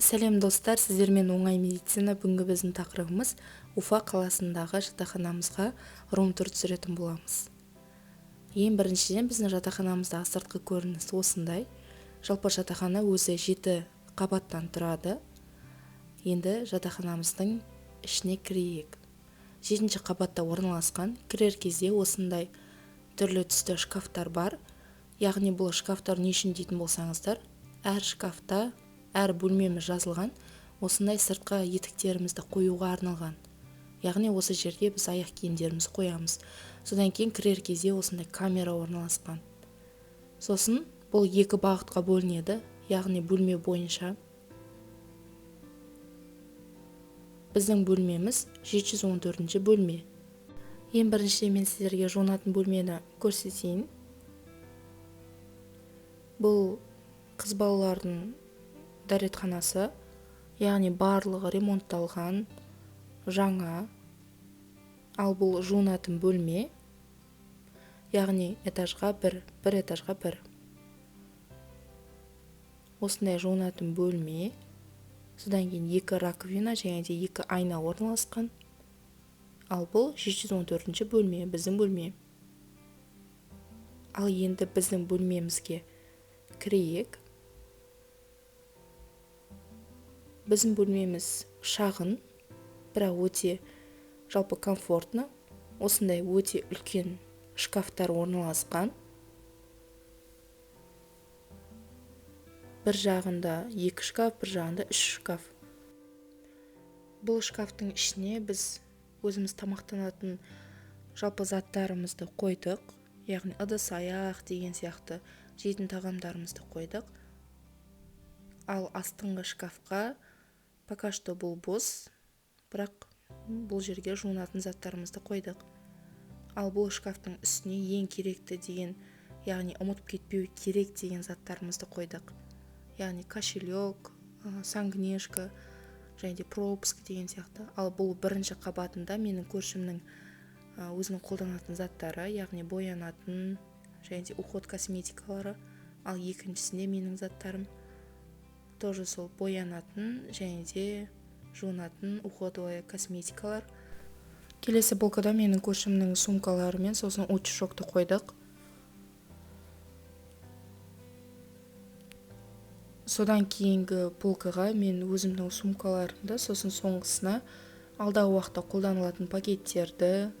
Сәлем, достар! Сіздермен Оңай медицина. Бүгінгі біздің тақырыбымыз Уфа қаласындағы жатақханамызға рум-тур түсіретін боламыз. Ең біріншіден, біздің жатақханамыздағы сыртқы көрініс осындай. Жалпы жатақхана өзі 7 қабаттан тұрады. Енді жатақханамыздың ішіне кірейік. 7-ші қабатта орналасқан. Кірер кезде осындай түрлі түсті шкафтар бар. Яғни бұл шкафтар не үшін дейтін болсаңыздар, әр шкафта әр бөлмеміз жазылған, осындай сыртқы етіктерімізді қоюға арналған. Яғни осы жерге біз аяқ киімдерімізді қоямыз. Содан кейін кірер кезде осындай камера орналасқан. Сосын бұл екі бағытқа бөлінеді, яғни бөлме бойынша. Біздің бөлмеміз 714 бөлме. Ең біріншіден мен сіздерге жуынатын бөлмені көрсетейін. Бұл қыз балалардың дәретханасы, яғни барлығы ремонтталған, жаңа. Ал бұл жуынатын бөлме, яғни этажға бір, бір этажға бір. Осындай жуынатын бөлме. Содан кейін екі раковина және де екі айна орналасқан. Ал бұл 714 бөлме, біздің бөлме. Ал енді біздің бөлмемізге кірейік. Біздің бөлмеміз шағын, бірақ өте жалпы комфортно. Осындай өте үлкен шкафтар орналасқан. Бір жағында екі шкаф, бір жағында үш шкаф. Бұл шкафтың ішіне біз өзіміз тамақтанатын жалпы заттарымызды қойдық. Яғни ыдыс аяқ деген сияқты жейтін тағамдарымызды қойдық. Ал астыңғы шкафқа пока что бұл бос, бірақ бұл жерге жуынатын заттарымызды қойдық. Ал бұл шкафтың үстіне ең керекті деген, яғни ұмытып кетпеу керек деген заттарымызды қойдық. Яғни кошелек, санкнижка және де пропуск деген сияқты. Ал бұл бірінші қабатында менің көршімнің өзінің қолданатын заттары, яғни боянатын және де уход косметикалары. Ал екіншісінде менің заттарым тоже сол боянатын және де жуынатын уходовая косметикалар. Келесі полкада менің көршімнің сумкалары мен сосын утюжокты қойдық. Содан кейінгі полкаға мен өзімнің сумкаларымды, сосын соңғысына алдағы уақытта қолданылатын пакеттерді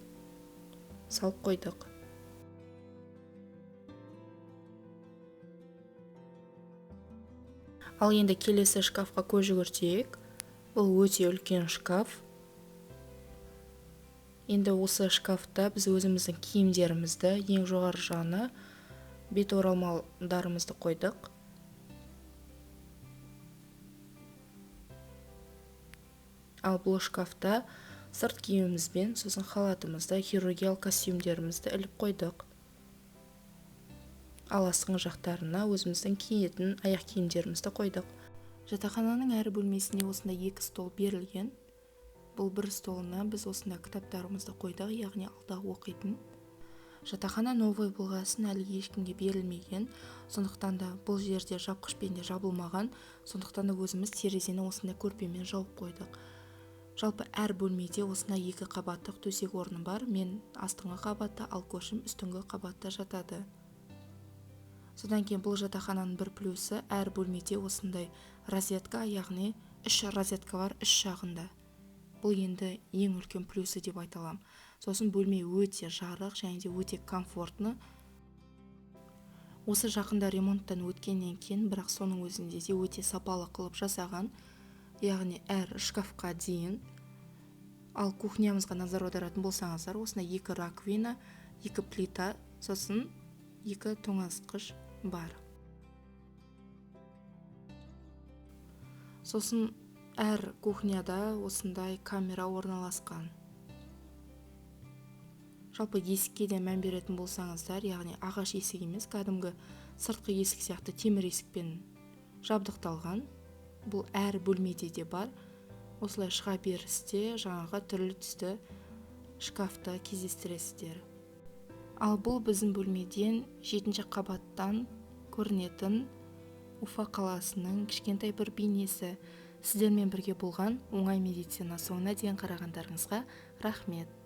салып қойдық. Ал енді келесі шкафқа көз жүгіртейік. Бұл өте үлкен шкаф. Енді осы шкафта біз өзіміздің киімдерімізді, ең жоғары жағына бет орамалдарымызды қойдық. Ал бұл шкафта сырт киімімізбен, сосын халатымызды, хирургиялық костюмдерімізді іліп қойдық. Ал астыңғы жақтарына өзіміздің киетін аяқ киімдерімізді қойдық. Жатақхананың әр бөлмесінде осындай екі стол берілген. Бұл бір столына біз осындай кітаптарымызды қойдық, яғни алдағы оқитын. Жатақхана новый болғасын әлі ешкімге берілмеген, сондықтан да бұл жерде жапқышпен де жабылмаған, сондықтан да өзіміз терезені осындай көрпемен жауып қойдық. Жалпы әр бөлмеде осындай екі қабаттық төсек орны бар. Мен астыңғы қабатта, ал көршім үстіңгі қабатта жатады. Содан кейін бұл жатақхананың бір плюсы, әр бөлмеде осындай розетка, яғни үш розетка бар үш жағында. Бұл енді ең үлкен плюсы деп айта аламын. Сосын бөлме өте жарық және де өте комфортны. Осы жақында ремонттан өткеннен кейін, бірақ соның өзінде де өте сапалы қылып жасаған, яғни әр шкафқа дейін. Ал кухнямызға назар аударатын болсаңыздар, осындай екі раковина, екі плита, сосын екі тоңазытқыш бар. Сосын әр кухняда осындай камера орналасқан. Жалпы есікке де мән беретін болсаңыздар, яғни ағаш есік емес, кәдімгі сыртқы есік сияқты темір есікпен жабдықталған. Бұл әр бөлмеде де бар. Осылай шыға берісте жаңағы түрлі түсті шкафты кездестіресіздер. Ал бұл біздің бөлмеден 7-ші қабаттан көрінетін Уфа қаласының кішкентай бір бейнесі. Сіздермен бірге болған Оңай медицина. Соңына дейін қарағандарыңызға рахмет.